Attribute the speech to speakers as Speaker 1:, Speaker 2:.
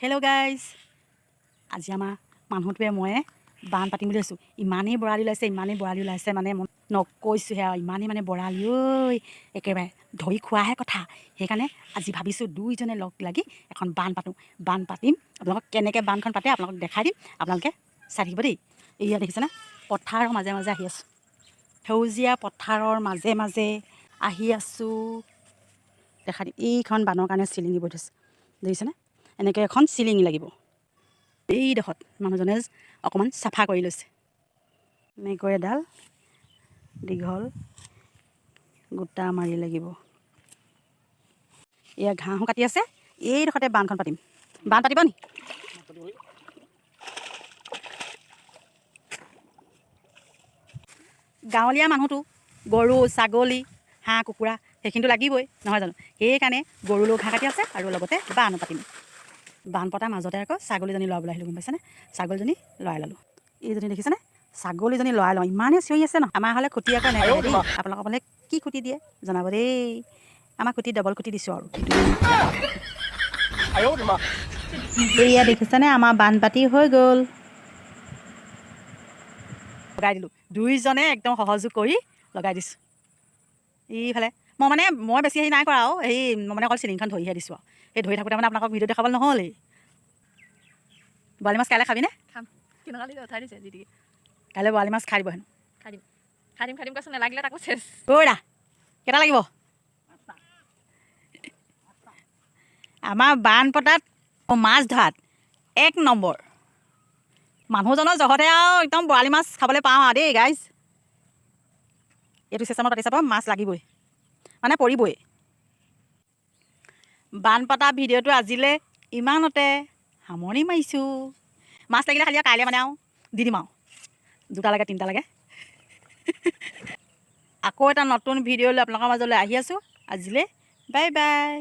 Speaker 1: Hello' guys, আজি আমাৰ মানুহটোৱে ময়ে বান পাতিম বুলি ভাবিছোঁ। ইমানেই বৰালি ওলাইছে, ইমানেই বৰালি ওলাইছে, মানে মই নকৈছোঁহে আৰু। ইমানেই মানে বৰালি ঐ, একেবাৰে ধৰি খোৱাহে কথা। সেইকাৰণে আজি ভাবিছোঁ দুইজনে লগ লাগি এখন বান পাতোঁ। বান পাতিম, আপোনালোকক কেনেকৈ বানখন পাতে আপোনালোকক দেখাই দিম। আপোনালোকে চাই থাকিব দেই। এয়া দেখিছেনে, পথাৰৰ মাজে মাজে আহি আছোঁ। সেউজীয়া পথাৰৰ মাজে মাজে আহি আছোঁ। দেখাই দিম। এইখন বানৰ কাৰণে চিলিঙি বৈ থৈছে, দেখিছেনে? এনেকৈ এখন চিলিঙি লাগিব। এইডোখৰত মানুহজনে অকণমান চাফা কৰি লৈছে। এনেকৈ এডাল দীঘল গোটা মাৰি লাগিব। এয়া ঘাঁহো কাটি আছে। এইডোখৰতে বানখন পাতিম। বান পাতিব নি? গাঁৱলীয়া মানুহটো গৰু, ছাগলী, হাঁহ, কুকুৰা সেইখিনিতো লাগিবই, নহয় জানো? সেইকাৰণে গৰুলৈও ঘাঁহ কাটি আছে আৰু লগতে বানো পাতিম। বান পতাৰ মাজতে আকৌ ছাগলীজনী লৰাবলৈ আহিলোঁ, গম পাইছেনে? ছাগলীজনী লৰাই ল'লোঁ। এইজনী দেখিছেনে? ছাগলীজনী লৰাই লওঁ। ইমানেই চিঞৰি আছে ন। আমাৰ হ'লে খুটি আকৌ এনেকৈ দেই। আপোনালোকৰ ফালে কি খুটি দিয়ে জনাব দেই। আমাৰ খুটি ডবল খুটি দিছোঁ আৰু।
Speaker 2: 哎呦我的妈！
Speaker 1: এয়া দেখিছেনে, আমাৰ বানপাতি হৈ গ'ল। লগাই দিলোঁ, দুইজনে একদম সহযোগ কৰি লগাই দিছোঁ। এইফালে মই মানে মই বেছি হেৰি নাই কৰা আৰু। এই মই মানে অকল চিলিংখন ধৰিহে দিছোঁ আৰু। সেই ধৰি থাকোঁতে মানে আপোনালোকক ভিডিঅ' দেখাবলৈ নহ'লেই। বৰালি মাছ কাইলৈ খাবিনে?
Speaker 3: খাম। কেনেকুৱা লাগিছে? উঠাই দিছে যি।
Speaker 1: কাইলৈ বৰালি মাছ খাই দিব হেনো।
Speaker 3: খাই দিম, খাই দিম, খাই দিম। কৈছোঁ, নালাগিলে তাকো চেচ।
Speaker 1: দা কেইটা লাগিব? আমাৰ বান পতাত, মাছ ধৰাত এক নম্বৰ। মানুহজনৰ জহতে আৰু একদম বৰালি মাছ খাবলৈ পাওঁ আৰু দেই গাইজ। এইটো চিষ্টেমত পাতি চাব, মাছ লাগিবই, মানে পৰিবই। বান পতা ভিডিঅ'টো আজিলৈ ইমানতে সামৰণি মাৰিছোঁ। মাছ লাগিলে খালি আৰু কাইলৈ মানে আৰু দি দিম আৰু, দুটা লাগে, তিনিটা লাগে। আকৌ এটা নতুন ভিডিঅ' লৈ আপোনালোকৰ মাজলৈ আহি আছোঁ। আজিলৈ বাই বাই।